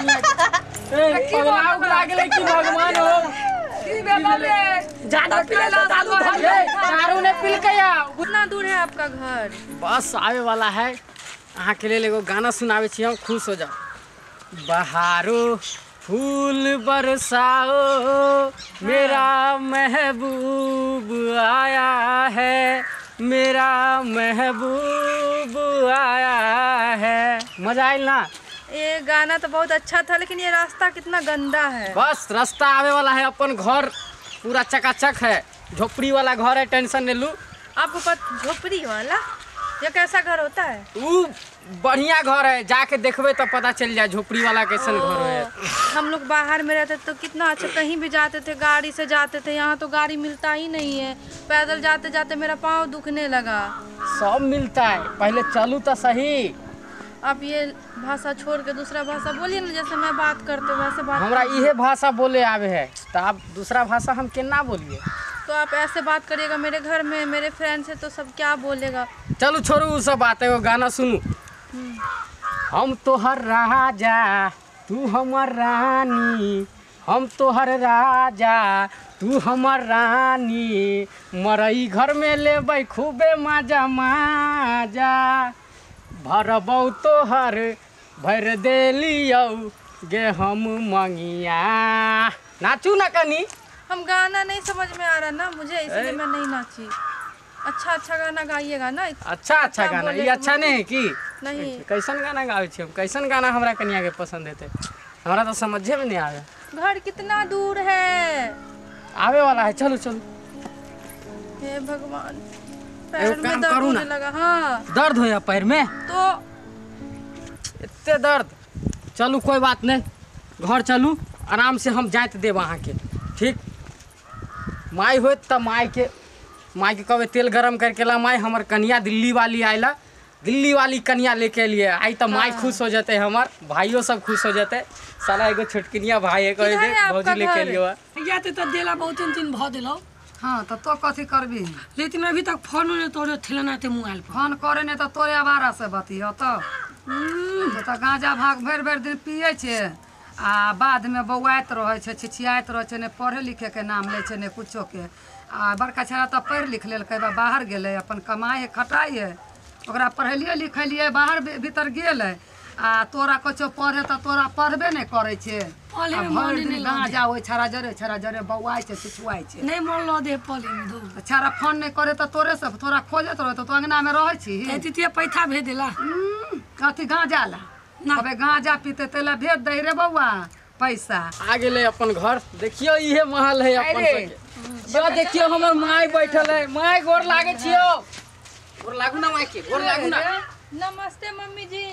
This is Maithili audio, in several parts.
कनिया ए पगला उगला गेलै कि भगवान हो की भेल रे ज्यादा पीले तो दारू धर ले दारू ने पिलकै। कितना दूर है आपका घर? बस आवे वाला है। अहाँ के लेल एगो गाना सुनावे छी, हम खुश हो जाओ। बहारो फूल बरसाओ मेरा महबूब आया है, मेरा महबूब आया है। मजा आयल ना? ये गाना तो बहुत अच्छा था, लेकिन ये रास्ता कितना गंदा है। बस रास्ता आवे वाला है, अपन घर पूरा चकाचक है, झोपड़ी वाला घर है, टेंशन नहीं लू। आपको पता झोपड़ी वाला ये कैसा घर होता है? वो बढ़िया घर है, जाके देखबे तो पता चल जाए झोपड़ी वाला कैसन घर है। हम लोग बाहर में रहते तो कितना अच्छा, कहीं भी जाते थे गाड़ी से जाते थे, यहाँ तो गाड़ी मिलता ही नहीं है। पैदल जाते जाते मेरा पाँव दुखने लगा। सब मिलता है, पहले चलू तो सही। आप ये भाषा छोड़ के दूसरा भाषा बोलिए ना, जैसे मैं बात करते वैसे बात। हमरा इहे भाषा बोले आवे है, तो आप दूसरा भाषा हम केना बोलिए? तो आप ऐसे बात करिएगा मेरे घर में, मेरे फ्रेंड्स है तो सब क्या बोलेगा। चलो छोड़ू वो सब बात है, वो गाना सुनू। हम तोहर राजा तू हमर रानी, हम तोहर राजा तू हमर रानी, मरई घर में लेबै खूबे मजा माजा, भरबौ तोहर भर देलियौ गे हम मंगिया। नाचू ना कनी। हम गाना नहीं समझ में आ रहा ना मुझे, इसलिए मैं नहीं नाची। अच्छा अच्छा गाना गाइएगा ना। अच्छा अच्छा गाना ये अच्छा नहीं है कि नहीं? कैसन गाना गावे छी हम? कैसन गाना हमरा कनिया के पसंद हेतै? हमरा तो समझे में नहीं आवे। घर कितना दूर है? आवे वाला है, चलो चलो। हे भगवान, पैर में दर्द होने लगा। हाँ दर्द होया पैर में तो इतने दर्द। चलू कोई बात नहीं, घर चलू आराम से, हम जाइत देब अहाँ के। ठीक माई होत त माई के कहबै तेल गरम करके ला माई, हमर कनिया दिल्ली वाली आयला, दिल्ली वाली कनिया लेके लिए आई त माई खुश हो जते, हमर भाइयों सब खुश हो जते। साला एगो छोटकिनिया भाई है, कहे दे भौजी लेके लियो। या त देला बहुत दिन भ देलौ। हाँ तो तो कथी करबी, लेकिन अभी तक फोन नहीं तोरे थेलना ते मोबाइल पर फोन करे नहीं तो तोरे आवारा से बतियो। तो गांजा भाग भरि भरि दिन पिए छे आ बाद में बौआइत रहै छै, छिछियाइत रहै छै, नहि पढ़े लिखे के नाम लै छै नहि कुछो के। आ बड़का छेड़ा तऽ पढ़ि लिख लेलकै, बाहर गेलै, अपन कमाइ है खटाइ है, ओकरा पढ़ेलियै लिखेलियै, बाहर भीतर गेलै। आ तोरा कुछो पढ़े तऽ तोरा पढ़बे नहि करै छै, भरि दिन गाँजा ओहि छड़ा जरे बौआइ छै छिछुआइ छै। नहि मन लऽ दे पढ़े में दो। छड़ा फोन नहि करे तऽ तोरे सब तोरा खोजैत रहै, तो अंगना में रहै छी। एतिए पैसा भेज देला कथी गाँजा ला? अबे गांजा पीते तेला भेज दे रे बौआ पैसा। आ गेलै अपन घर, देखियो इहे महल है अपन सबके। जो देखियो हमर माई बैठल है। माई गोर लागे छियो, गोर लागू ना माई के, गोर लागू ना। नमस्ते मम्मी जी।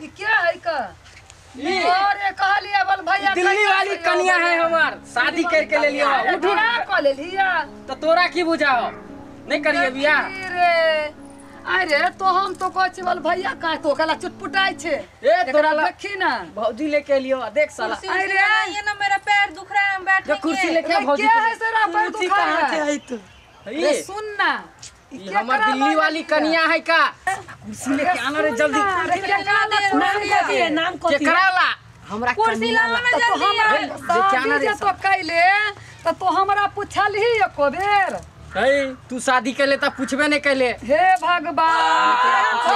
ई क्या है का? अरे कहलिए बल भैया दिल्ली वाली कनिया है हमार, शादी करके ले लियो। उठू ना क ले लिया तो तोरा की बुझाओ नहीं करिए बियाह रे। अरे तो हम तो कहै छी बल भैया का तो कला चुटपुटाइ छे। ए तोरा देखी ना भौजी लेके लियो, देख साला। अरे ये ना मेरा पैर दुख रहा है, हम बैठेंगे। जो कुर्सी लेके आ भौजी क्या है सर पैर दुख रहा है? ये सुन ना, ये हमर दिल्ली वाली कनिया है का, कुर्सी लेके आना रे जल्दी। नाम कथी है? नाम कथी? केकरा ला? हमरा कुर्सी लाओ ना जल्दी। लेके आना रे। तो कैले त तो हमरा पुछलही एको बेर? ए तू शादी के ले त पूछबे नहीं कैले। हे भगवान,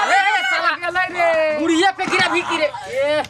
ए साला गेलै रे बुढ़िया पे गिरा भी गिरे। ए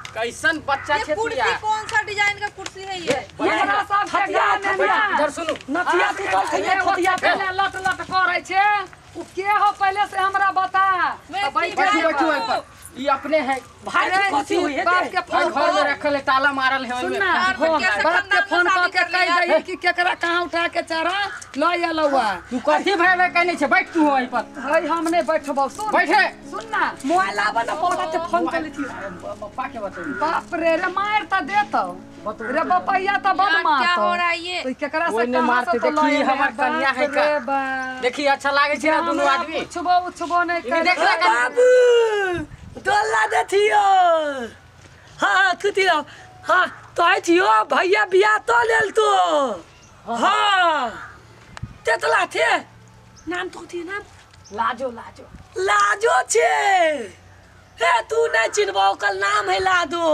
कैसन बच्चा ये छे तू कुर्सी यार। कौन सा डिजाइन का कुर्सी है ये? हमरा सब के ज्ञान नहीं। इधर सुनू, नथिया तू कल खइया खतिया पहले लट लट करै छे उ के हो पहले से हमरा बता। बैठू बैठू एहि पर, ई अपने है भाई। कथी हुई है? बाप के फोन घर में रखल है, ताला मारल है ओइमे। सुन ना, बाप के फोन क के कह दही कि केकरा कहां उठा के चारा ल आलौआ। तू कथी भाई भाई कहने छे? बैठ तू एहि पर। है हम नहीं बैठबौ। सुन बैठे सुन ना, मोबाइल आबा ना पौधा ते फोन कर लेती। पप्पा के बतैली। बाप रे रे मार त देतौ रे बपैया त बड मारतौ। क्या हो रहा है ये? तो केकरा से कोई नहीं कहां मारते। से तो देखी लए हमर कन्या है का, देखी अच्छा लागे छै ना दुनू आदमी। छुबो उछबो नहीं ई कर। देख ले बाबू डोला देथियो। हाँ खुतियो। हाँ तो आई थियो भैया बियाह तो लेल तो। हाँ तेतला थे नाम तो थी नाम लाजो लाजो लाजो छे। हे तू नहीं चिन्हबो ओकर नाम है लादो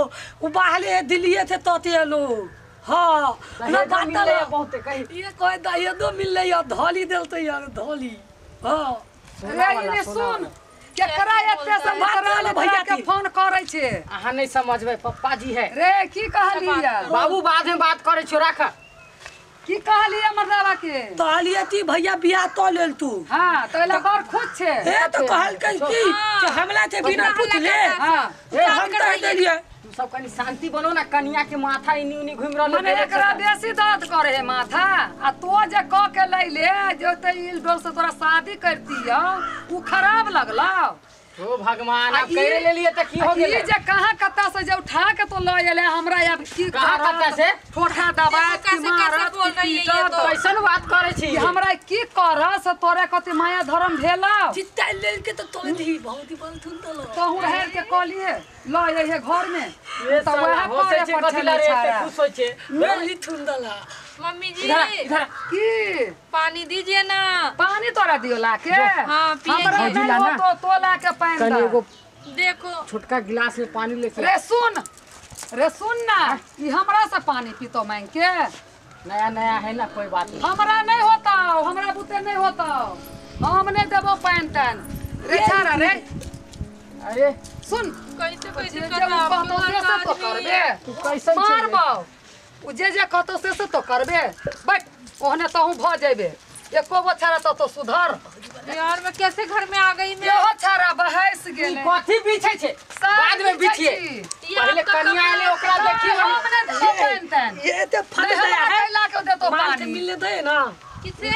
उ बाहले दिल्लीए थे तोते लोग। हाँ ना बात बहुत कहीं ये कोई दहेजो मिलले या धोली देलते यार धोली। हाँ रे इने सुन केकरा एते से बात भैया के फोन करै छे। अहाँ नहीं समझबै पप्पा जी है रे की कहलिया बाबू बाद में बात करै छो राख। की कहलिया मर्दावा के कहलिया ती भैया बियाह तो लेल तू। हां तो एला बड़ खुश छे। हे तो कहल के की कि हमला से बिना पूछले। हां हम तो देलिए। तू सब कनी शांति बनो ना कनिया के माथा इनी उनी घुम रहल मने एकरा बेसी दर्द करे है माथा आ तो जे क के लैले जो ते इल डोल से तोरा शादी करती हो उ खराब लगला। ओ भगवान आप करे ले लिए त की हो गेलै ई जे कहां कत्ता से जे उठा के तो ल एले हमरा अब की कहां कत्ता से ठोठा दबा कैसे कैसे बोल रही है ये तो कैसन बात करे छी हमरा की कर से तोरे कति माया धर्म भेला चित्ता लेल के तो तोले दी बहुत ही बोलथुन तो लो कहू हेर के कहलिए ल ये घर में त वह करे पर रे खुश होय छे बोली थुन दला। मम्मी जी इधर की पानी दीजिए ना। पानी तोरा दियो ला के। हां पिए हमरा नहीं हो तो ला के पानी कनी एगो देखो छोटका गिलास में पानी लेके रे सुन रे सुन ना ई हमरा से पानी पीतो मांग के नया नया है ना कोई बात नहीं। हमरा नहीं होता हमरा बुते नहीं होता हम नहीं देबो पानी तान रे छारा रे। अरे सुन कैसे कैसे करबे तो करबे तू कैसन मारबो उ जे जे कहतो से तो करबे बैठ ओहने तहु भ जेबे एको गो छारा तो सुधर। यार मैं कैसे घर में आ गई मैं यो छारा बहस गेलै कथि बिछै छे बाद में बिछिए पहले कनिया आले ओकरा देखिए हम ने देबो पानी तान ये तो फट गया है ला के देतो माल पानी से मिलने दे ना। किसे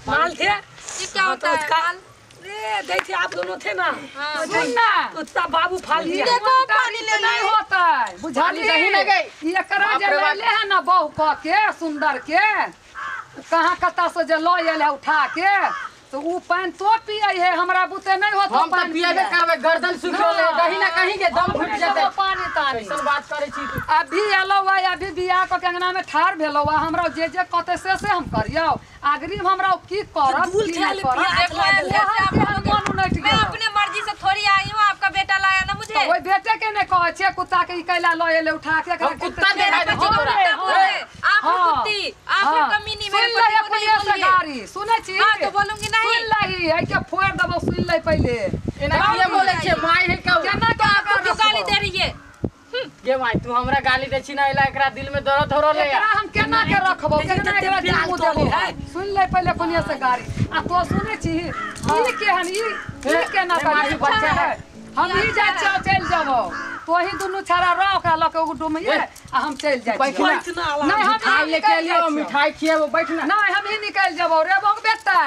माल थे ये क्या होता है माल रे देखिए आप दोनों थे ना। सुन ना तो बाबू फाल दिया देखो पानी ले नहीं होता है बुझाली दही न गई एकरा जे ले है ना बहू क के सुंदर के कहां कत्ता से जे ल एले उठा के तो उ पानी तो पिए है हमरा बुते नहीं होता हम तो पिएबे करबे गर्दन सुख रहले दही ना कहीं के दम फूट जेते पानी तानी ऐसन बात करे छी तू। अभी एलो वा अभी बियाह क के अंगना में ठार भेलो वा हमरा जे जे कहते से हम करियो अग्रिम हमरा की करब दूल खेल मैं अपने मर्जी से थोड़ी आई हूं आपका बेटा लाया ना मुझे तो ओई बेटे के ने कहै छे कुत्ता के ई कैला ल एले उठा के हम कुत्ता देखाय दे तोरा आप कुत्ती आप कमीनी मेरे पति को नहीं बोलिए गारी सुनै छी। हां तो बोलूंगी नहीं सुन लही है के फोड़ देबो सुन ले पहले एना किया बोलै छे माय है का केना तो आपको क्यों गाली दे रही है गे my तू हमरा गाली दे छी ना एला एकरा दिल में दर्द हो रहले एकरा हम केना के रखबो केना एकरा दिल में देबो सुन ले पहले कोनिया से गारी आ तो सुनै छी ई केहन ई केना मारी बच्चा है हम ई जा चल जाबो तोही दुनु छाड़ा रह ओकरा ल के एगो डुमिए आ हम चल जाइ छी। नहीं हम मिठाई लेके लियो मिठाई खिएबो बैठ ना। नहीं हम ही निकल जाबो रे बंग बेटा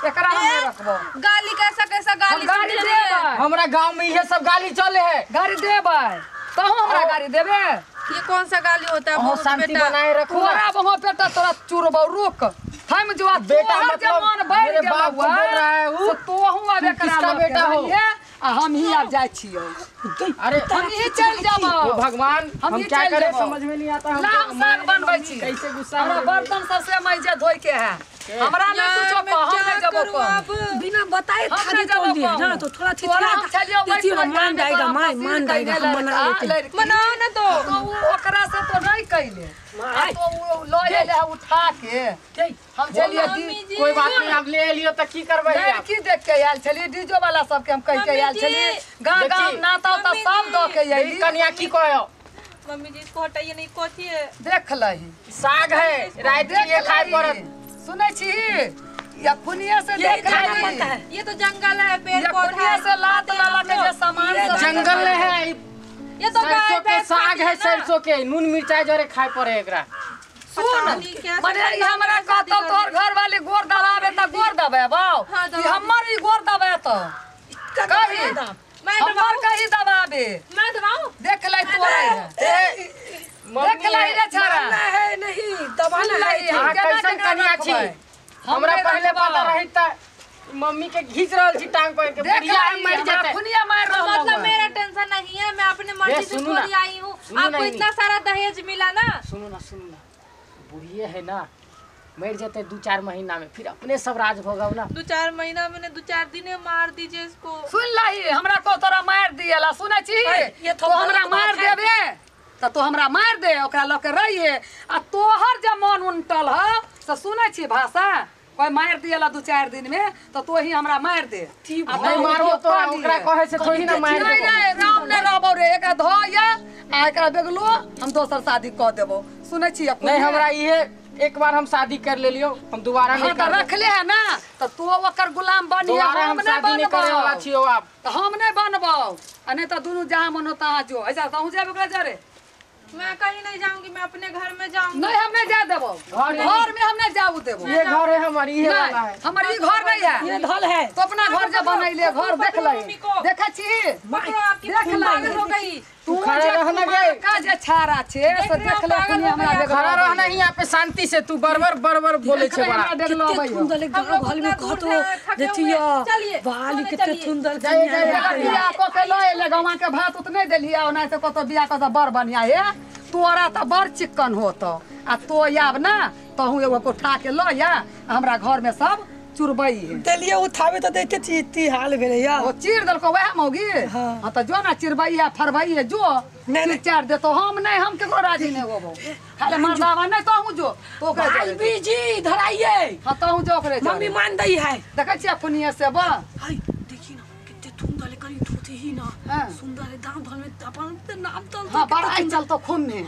एकरा हम नहीं रखबो। गाली कैसा कैसा गाली गाली देबै हमरा गांव में इहे सब गाली चले है गाली देबै तहु हमरा गाली देबे। ये कौन सा गाली होता है बहुत शांति बनाए रखो तोरा बहु बेटा तोरा चुरबो रुक हम जो बेटा मतलब मन भर मेरे बाप को बोल रहा है तो तोहू अब एकरा किसका बेटा हो आ हम ही अब जाय छियो। अरे हम ही चल जाबो ओ भगवान हम क्या करें समझ में नहीं आता। हम साग बनबै छी कैसे गुस्सा हमरा बर्तन सब से मैजे धोइ के है हमरा नहीं कुछो कह हम नहीं जाबो कह बिना बताए थाली तोड़ लिए ना तो थोड़ा छिछला देखिए मान जाएगा my मान जाएगा हम मना लेते मनाओ ना तो ओकरा से तो नहीं कइले तो उ ल एले उठा के हम चलिए कोई बात नहीं अब ले लियो त की करबै लड़की देख के आयल छलिए डीजो वाला सब के हम कह के आयल छलिए गांव गांव नाता उता सब the के आइली। कन्या की कहो मम्मी जी इसको हटाइए नहीं कथी है देख लही साग है रात के ये खाए पड़त सुनै छी या खुनिया से देख लही ये तो जंगल है पेड़ पौधा है से लात लाला के जे सामान सब जंगल है ये तो सरसों के साग है सरसों के नून मिर्चाई जरे खाए पड़े एकरा। सुन मने ई हमरा कहतो तोर घर वाली गोर दबाबे त गोर दबाबो ई हमर ई गोर दबाए त कही हमर कही दबाबे मैं दबाऊं देख ले तोरा देख ले रे छाड़ा है नहीं दबाना है। अहाँ कैसन कन्या छी हमरा पहले पता रही त मम्मी के घीच रहल छी टांग पकड़ के बुढ़िया मर जेतै खुनिया मार रहल। मतलब मेरा टेंशन नहीं है मैं अपने मर्जी से थोड़ी आई हूँ। आपको इतना सारा दहेज मिला ना। सुनो ना सुनो ना बुढ़िए है ना मर जते 2-4 महीना में, फिर अपने सब राज भोगब ना। 2-4 महीना में ने 2-4 दिन मार दीजिए इसको। सुन लही हमरा को तोरा मार दिएला, सुनै छी? ये तो हमरा मार देबे त तो हमरा मार दे, ओकरा ल के रहिए। आ तोहर जे मन उनटल ह से सुनै छी भाषा, कोई मार दिएला 2-4 दिन में तो तो ही हमरा मार दे। नहीं मारो तो ओकरा कहे से थोड़ी ना मार दे। नहीं राम ने रहबो रे, एकरा धोया आ एकरा बेगलो हम दोसर शादी क देबो। सुनै छी? नहीं हमरा इहे एक बार हम शादी कर ले लियो, हम दोबारा नहीं कर। रख ले है ना तो तू ओकर गुलाम बनिए, हम नहीं बनबो करे वाला छियो आप, तो हम नहीं बनबो। आ नहीं तो दुनु जहां मन होता हां जो ऐसा तहु जाबे ओकरा जरे। मैं कहीं नहीं जाऊंगी, मैं अपने घर में जाऊंगी। नहीं हम नहीं जा देबो, घर में हम नहीं जाऊ देबो। ये घर है हमारी, ये वाला है हमारी, घर नहीं है ये धल है। तो अपना घर जे बनैले घर देख ले, देखै छी आपकी पागल हो गई तू। खड़ा रहना गे का जे छारा छे से देख ले, कुनी हमरा देख खड़ा रहना यहाँ पे शांति से। तू बरबर बरबर बोले छे बड़ा। कितने थुंदल गांव घर में कहतो देखियो बाली कितने थुंदल बियाह क के लए ले गवा के भात उतने देलिया, ओना से कतो बियाह क बड़ बढ़िया हे तोरा त बड़ चिकन होत। आ तो आब ना तहु एगो को उठा के ल या हमरा घर में सब चुरबई है। देलिए उठावे त देखे छी इत्ती हाल भेलै या। ओ चीर देलको वएह मौगी। हां त जो ना चिरबई है फरबई है जो नहीं चार दे तो हम नहीं, हम केकरो राजी नहीं होबो। खाली मर्दावा नहीं तहु जो तो ओकरे भाई बीजी इधर आइए। हां तहु जो ओकरे मम्मी मान दई है। देखै छी अपनिए से बा हाय देखी ना कितने थुंदल करी थोते ही ना सुंदर है दाम धल में अपन नाम तल। हां बड़ाई चल तो खून में।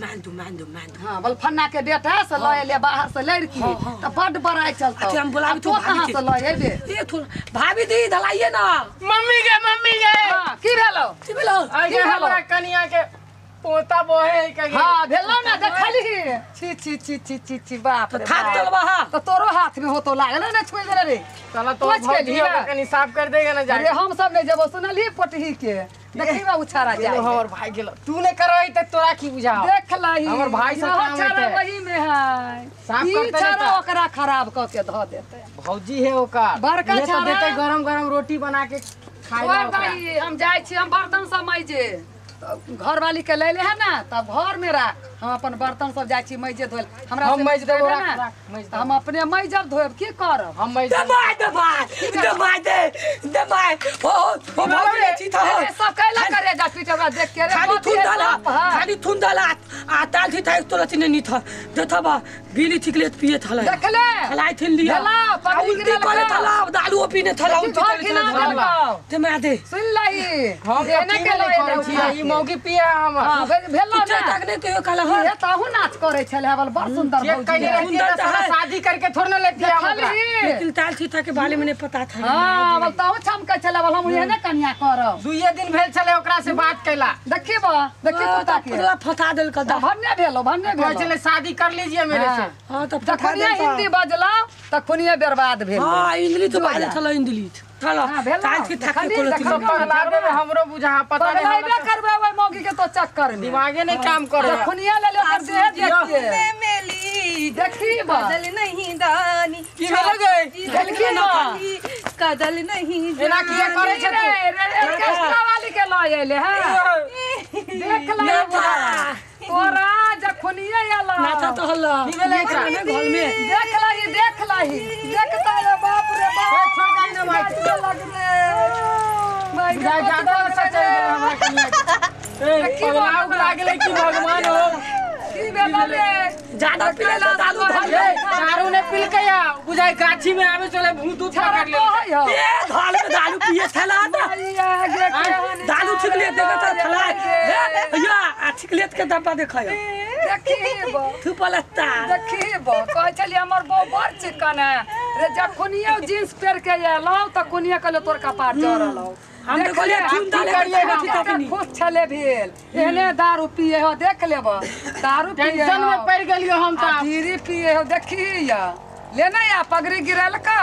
मान दो मान दो मान दो। हां बल फन्ना के बेटा से लए ले बाहर से लड़की त बड बड़ाई चलतो। अच्छा हम बुलाबी तो भाभी से लए एबे। ए थोड़ा भाभी दी धलाइए ना। मम्मी के मम्मी के हां की भेलो की भेलो? आगे हमरा कनिया के पोता बोहे के। हां भेलो ना देखली छी छी छी छी छी छी बाप रे थाक चलबा। हां त तोरो हाथ में होतो लागल ना छुई देले रे। चला तो भौजी कनी साफ कर देगा ना जाके। अरे हम सब नहीं जेबो सुनली पोटही के देखी बा उछारा जाए। हमर भाई गेलो तू ने करई त तोरा की बुझाओ। देख लही हमर भाई से काम छारा वही में है साफ करते नहीं त ओकरा खराब क के ध देते। भौजी है ओकर बड़का छारा देते गरम गरम रोटी बना के खाइ ला ओकरा। हम जाय छी हम बर्तन सब माइजे घर वाली के ले ले है ना तब घर में राख। हम अपन बर्तन सब जाय छी मैजे धोल हमरा हम मैज देबो राख। हम अपने मैजब धोएब की करब हम मैज दबाय दबाय दबाय दे दबाय हो हो भाभी छी था सब कैला करे जा पीठ ओकरा देख के रे खाली थुन डाला खाली थुन डाला आ ताल थी था तो लची नहीं था देखबा बिली थिकले पिए थला देखले खलाई थिन लिया उल्टी करे थला दालू पीने थला उल्टी करे थला दे मैं दे सुन लही हम एने के लए छी ई मौगी पिए हम। हां भेलो ना तक नहीं कहियो काला हे ताहू नाच करे छले बल बड़ सुंदर भौजी सुंदर शादी करके थोड़ ना लेती हम ओकरा। लेकिन ताल थी था के बारे में नहीं पता था। हां बल ताहू छमके छले बल हम एने कन्या करब। दुइये दिन भेल छले ओकरा से बात कैला। देखी बा देखी कुत्ता के पूरा फटा देल क भन्ने भेलो भन्ने भेलो छले शादी कर लीजिए मेरे से। हां त फटा देल हिंदी बजला त खुनिए बर्बाद भेल। हां इंग्लिश तो बाजल छले इंग्लिश चलो ताल थी था के कोलो सब पगलाबे में हमरो बुझा पता नहीं पगलाबे करबे ओइ मौगी के तो चक्कर में दिमागे नहीं काम करे। खुनिया ले ले ओकर देह देख के मेली देखी बा कदल नहीं दानी की भेल गई देखी ना कदल नहीं एना किया करे छे तू ऑर्केस्ट्रा वाली के ल आइले हां देख ले तोरा जखनिए आला नाचा तो हल्ला की भेलै एकरा घर में देख लही देख लही देखता रे बाप रे बाप छोड़ दे ना भाई लग रे भाई जा जा से चल गेल हमरा कन्या ए पगला उगला गेलै की भगवान हो की भेल रे ज्यादा पीले तो दारू धर ले दारू ने पिल के आ बुझाई गाछी में आवे चले भूत दूध पकड़ ले ए धाल में दारू पिए थला दारू छिकले देखत थला हे या आ छिकलेत के डब्बा देखय देखी बा थू पलत्ता देखी बा कहै छली हमर बो बड़ चिकन है रे जखनिए जींस पहिर के आएलौ त कुनिए कहले तोर कपार जरल हौ। हम तो कहलिए थून डाले करिए ना खुश छले भेल एहने दारू पिए हो देख लेब दारू पिए टेंशन में पड़ गेलियो हम त बीड़ी पिए हो देखी या लेना या पगड़ी गिरल का